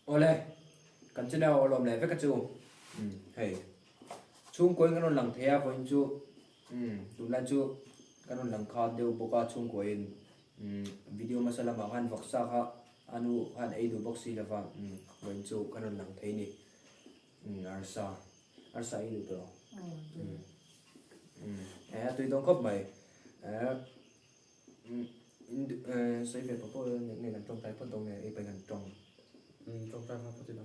Awle, kan channel a lawm leh vek a chu. Umm hei chhungkawiin kan rawn lang thei a vawiin chu umm tunlai chu kan rawn lang kha deuh bawk a chhungkawiin umm video hmasa lamah khan vawksa kha a nu khan ei duh bawk si lova umm vawiin chu kan rawn lang thei a ni umm arsa arsa ei duh tawh lo umm umm eh a tui dawn khawp mai eh. Sawi ve pawh pawh nge kan tawngtai phawt dawn nge ei pahin kan tawng. Tawngtai hma phawt ila.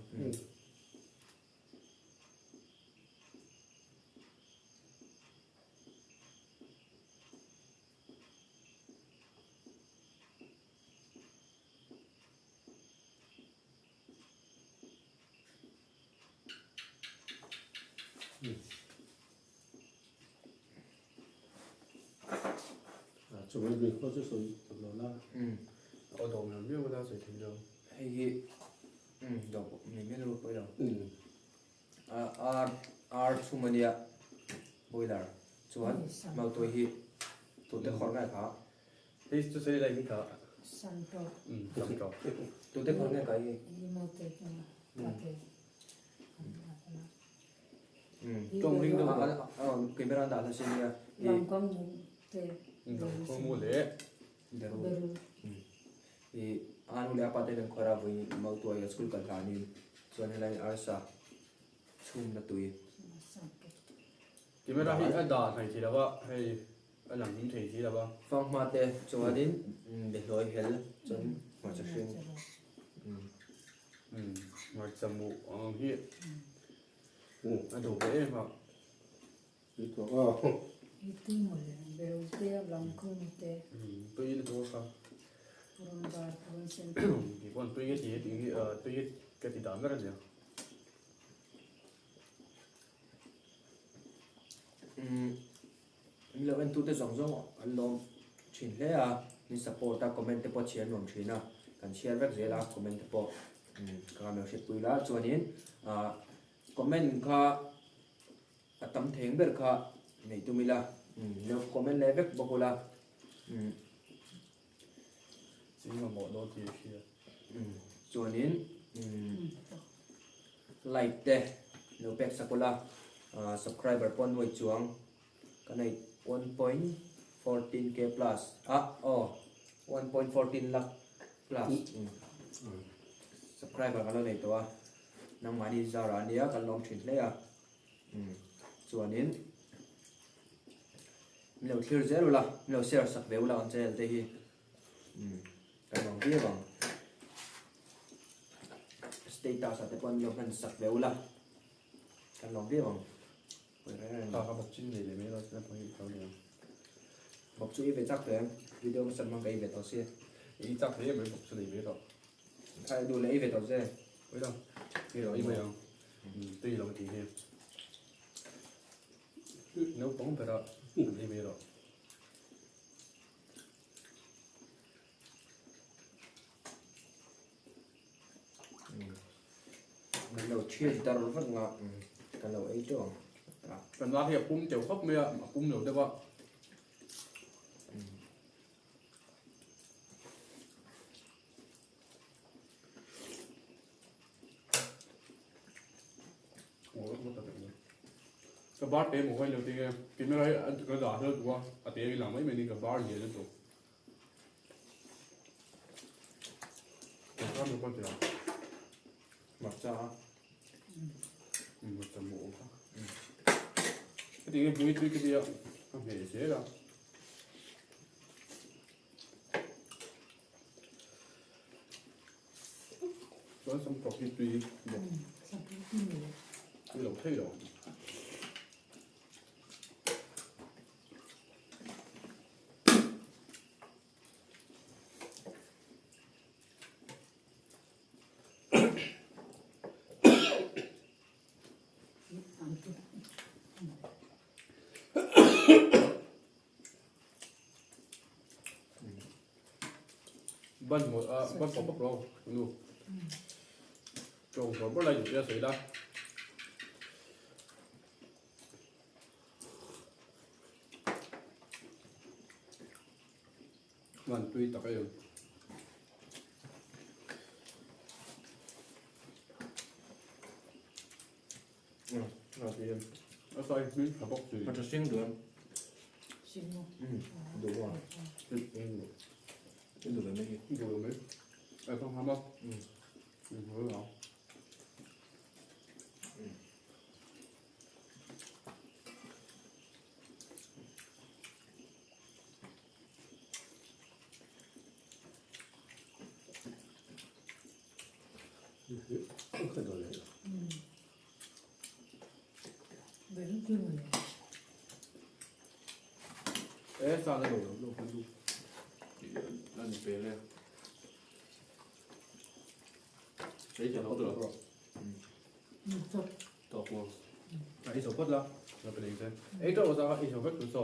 Chuvai lui pawh chu sawi tak lo la. Aw dawm lo miau la sawi thei lo. Hei hi dawm ni mial lo pawh lo. Ar ar chhum ania boiler chuan mautuai hi tute khawrh ngai kha. Hei chu sawi lai hi kha. Samtawk. Samtawk. Tute khawrh ngai kha hi. Tawng ring deuh a camera an dah nasa nia Lamkam mu te Lamkam mu leh Beru i anu leh apa te kan khawr a vawi mautuai a school kal hlanin chuan helai arsa chhumna tui Camera hi a dah hnai thei lo a hei a lang him thei si lo a Fanghma te chuanin behlawi hel chuan hmarcha hring Hmarcha mu ang hi a duh ve em a. I tui mawle bel te lamkhum te. Tui na tur kha. Purun var purun sen. Ti pawn tui ka ti tih hi tui ka ti dan ber a nia. Min lo entute zawng zawng an lawm thin hle a, min support a, comment te pawh chhiar nuam thin a, kan chhiar vek zel a comment te pawh ka lo hriatpui la chuanin ah comment kha a tam theng ber kha neih tum ila lo comment leh vek bawk ula. Ching mamawh dawn tih a hria. Chuanin like te lo pek sak ula, subscriber pawh nuai chuang ka nei 1.14k plus ah aw 1.14 lakh plus subscriber kan lo nei tawh a, nangmahni zarah ania kan lawm thin hle a. Chuanin min lo thlir zel ula, min lo share sak ve ula kan channel te hi kan vang viau ang. Status ah te pawh min lo hman sak ve ula kan lawm viau ang. Kha kha bawk chin nei leh mai lo chuan pawh hi i tho leh ang. Bawk chu i ve chak tawh em? Video hmasa hmang ka i ve tawh si. I chak hle mai bawk chu nei ve tawh. Kha i duh leh i ve tawh che. Oi lo, i lo i mai ang. Tui lo tih hi. Naupang bera an ei mai rawh. Kan lo thiat dar vek nga kan lo ei teuh ang. Kan lak hi a pum teuh khawp mai a, a pum lo deuh a. Ka bar te maw hailo tinge camera hi ka dah hlauh duh a, a te hi lang mai mai ni ka bar lian lutuk. Ka mi pawh tia. Hmarcha a. Hmarcha mu awm kha. Heti nge hmui tui ka tia a hmeh zel a. Chuan samtawk hi tui bawk. Tui lo thei lo. Ban ngawt a ban pawp pawp lo nu tawng bawrh bawrh lai duh ila sawi la. Van tui tak em. A sai hming tha bawk si. Hmarcha hring duh em? Hring maw? Duh maw? I duh ve mai hi. Duh ve mai. Ai thang ham a. Duh ve ang. E sa la lo lo kan du. La ni pe le. Sei cha lo tu. To ko. A i so pot la. La pe le se. E to sa i so vek tu so.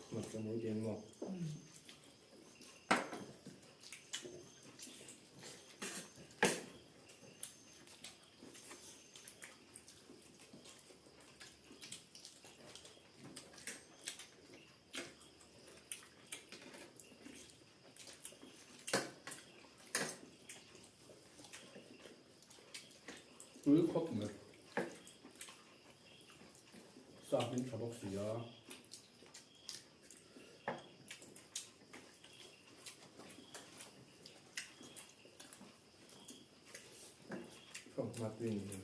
Hmarcha mui te maw? Tui khawp mai. Sa hming tha bawk si a. Fanghma tui ni hi.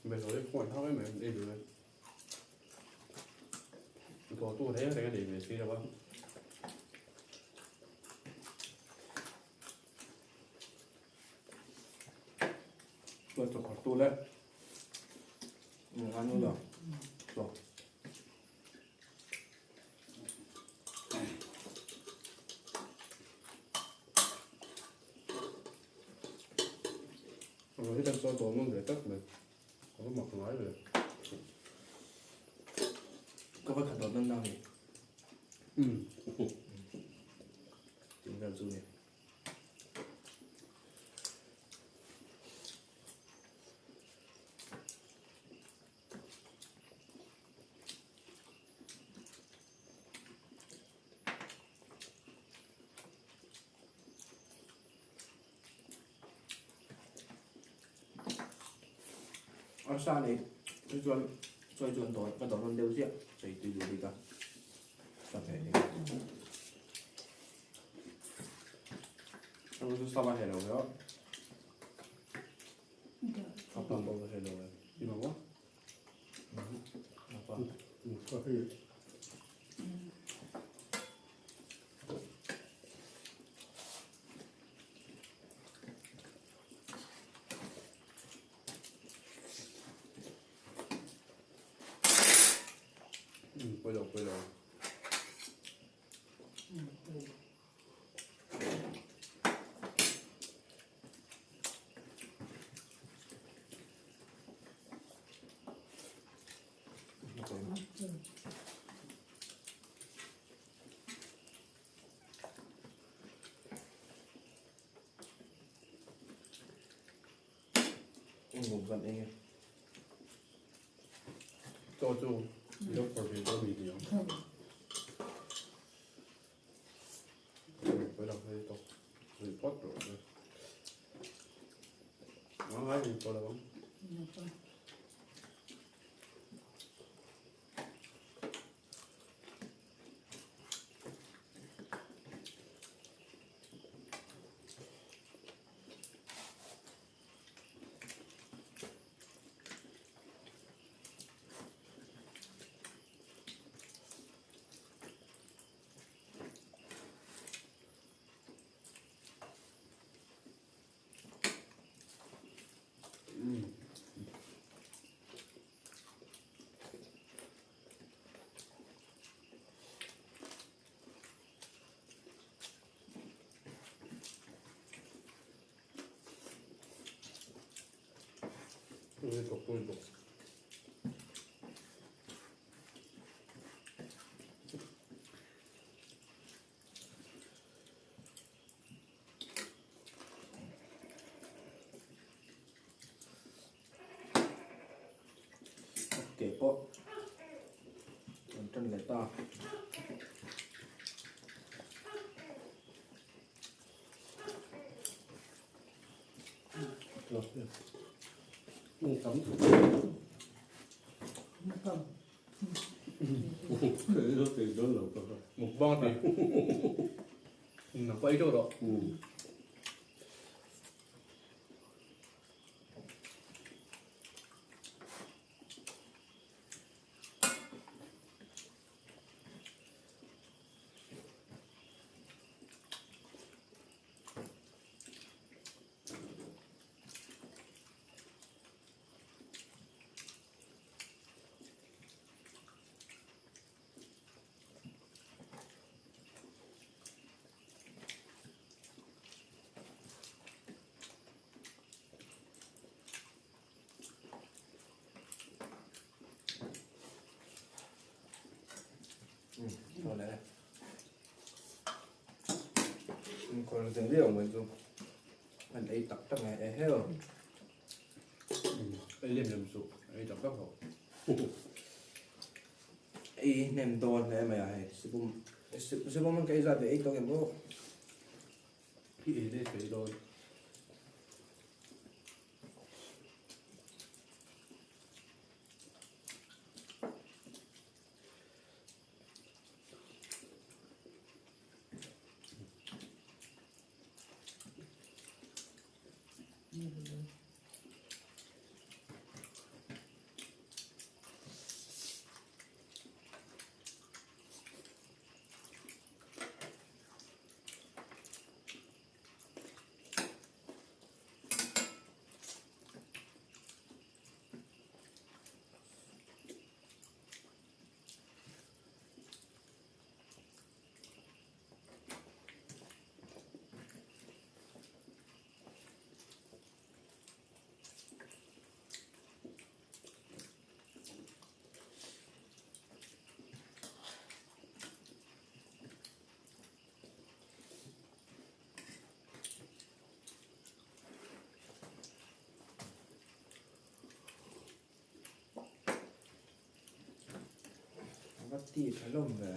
Mei lo hi khawn thak em em ei duh e. Tawh tu reng reng a nei ve si lo a. Chuan chaw khawrh tu le. An lo. Chaw. Ro hi kan chaw dawn nawn ve tak mai. Ka va mak ngai ve. Ka va khat dawn nawn nang ni. Tin vel chu ni. A sa nei chu chuan chawi chuan dawn ka dawn rawn deuh ziah chawi tui duh bik a sa hmeh ni. Chu sa va heh lo ve a. A pa pawh va heh lo ve. I mamawh? A pa. Ka hei. Pawi lo pawi lo. Engmawh kan eng e. Chaw chu i lo phawrh ve dawn mi ni ang. Pawi lo hei tawk rih phawt rawh se. Ngai ngai rih tawh lo ang. Tui bawk tui bawk. Ke pawh an tan leh ta. Mukbang ti. Nang pawh ei teuh rawh. An ei tak tak nge e heo. Ei lem lem suh, ei tak tak ho. Ei hnem dawn hle mai a hei, sipum sipum an ka ei zat ve ei tawh em aw. Hi ei leh thei dawn. Va ti tha hlawm ve.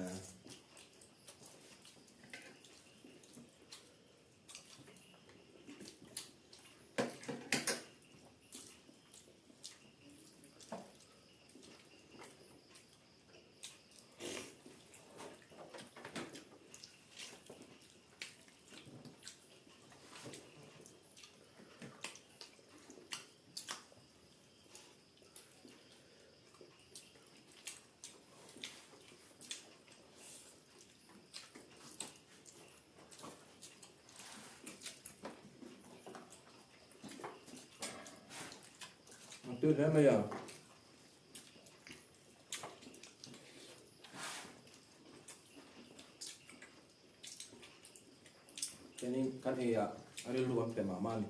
Tui hle mai a. Chuanin kan ei ah a rilru an pe mah mah a ni.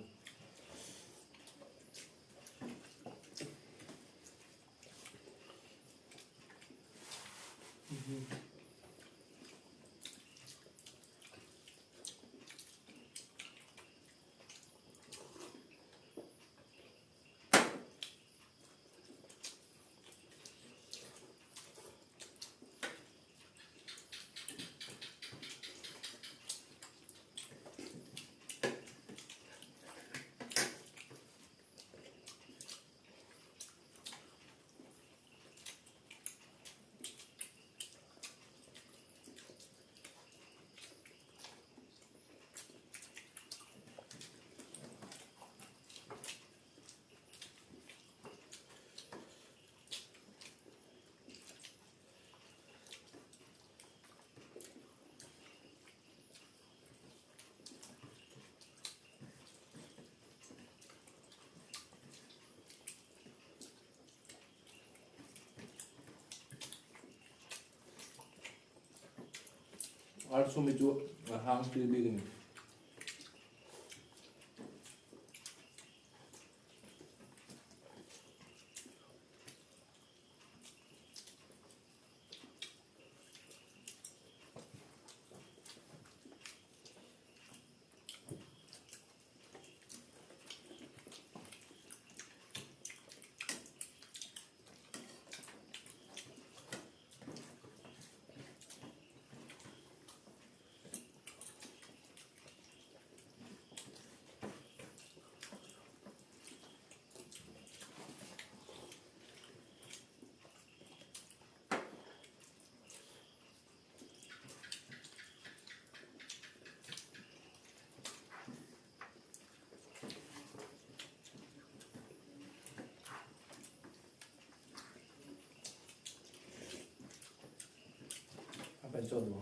Ar chhum hi chu a hang tui bik a ni. Kan chaw duh ang.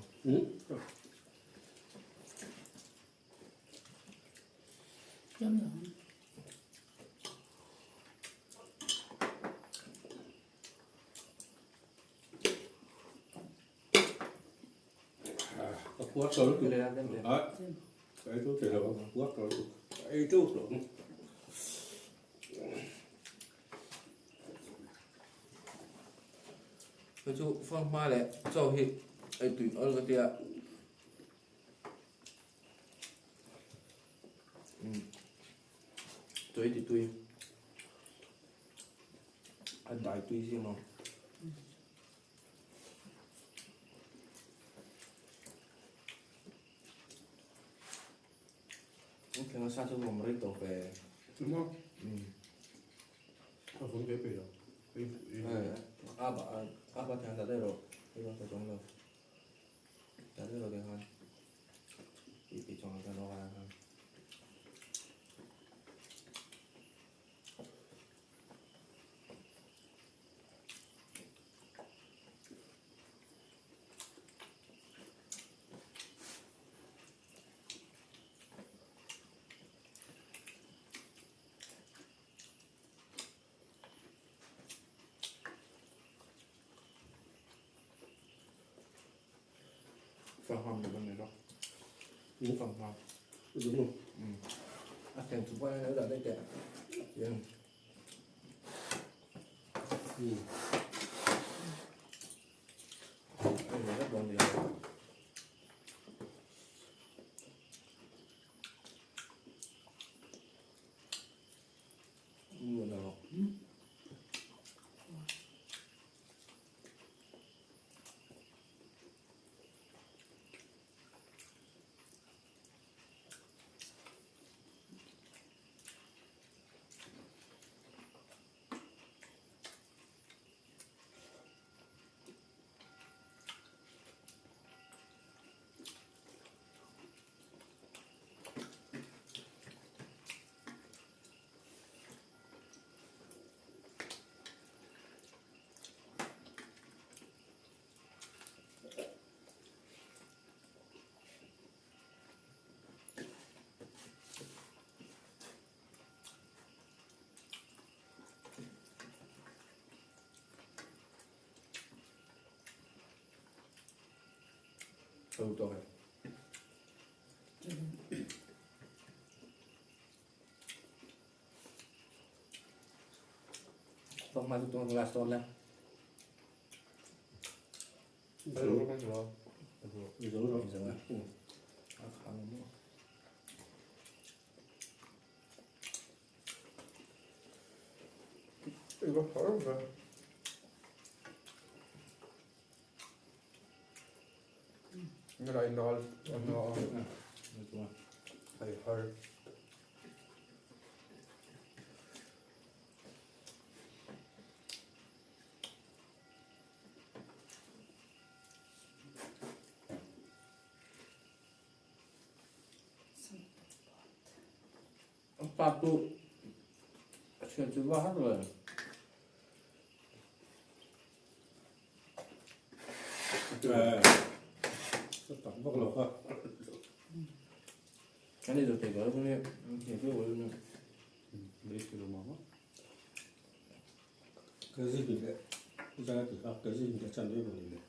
Ka puar tawh lutuk. Ka ei teuh thei lo a, ka puar tawh lutuk. Ka ei teuh tawh ang. Hei chu fanghma leh chaw hi ei tui awl ka tia. Tui ti tui. A dai tui zim ang. Thleng a sa chu awm rei tawh ve. Chuma? A vun ve pe lo. A ba a ba thiang ta deuh rawh. Hei ba ta chuang lo. Ta deuh rawh khan. Ti ti chuang ka no khan. Fangham ni ban ni lo. Fangham. Đúng không? A thèm chúng qua nữa là đây kìa. Ừ. Rất buồn đi. Buồn nào. Ừ, tôi. Không mà tôi là tôi là. Rồi rồi. Rồi rồi. Ừ. 이거 바로 봐. Này nó nó phải hơi. Papu chuyện chú vào hát rồi. Tập bắt lộc á. Cái này rồi thì có không em? Thì cứ uống nữa. Lấy cái đồ mà. Cái gì thì đấy. Cái gì thì cái gì thì chân đấy rồi.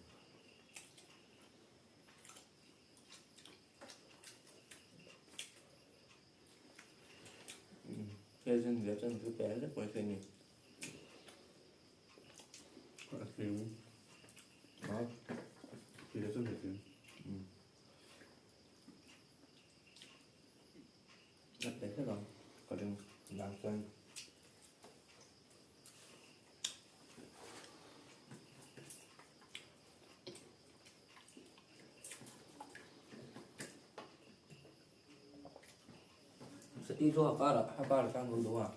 Cái gì thì chân cứ bé rất quay phim nhỉ. Đó. Thì là chân phải tiền. Rất bé thế rồi. Còn đừng làm cho anh. Sẽ đi du học ba là hai ba là càng đúng không ạ?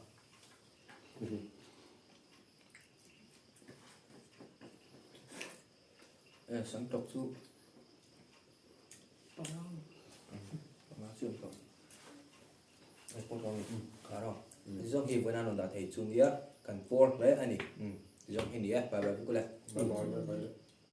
Ê, sáng trọc chú. Zong hi buena non da thei chu nia kan por hle ani. Zong hi nia bye bye ku le. Bye bye bye bye.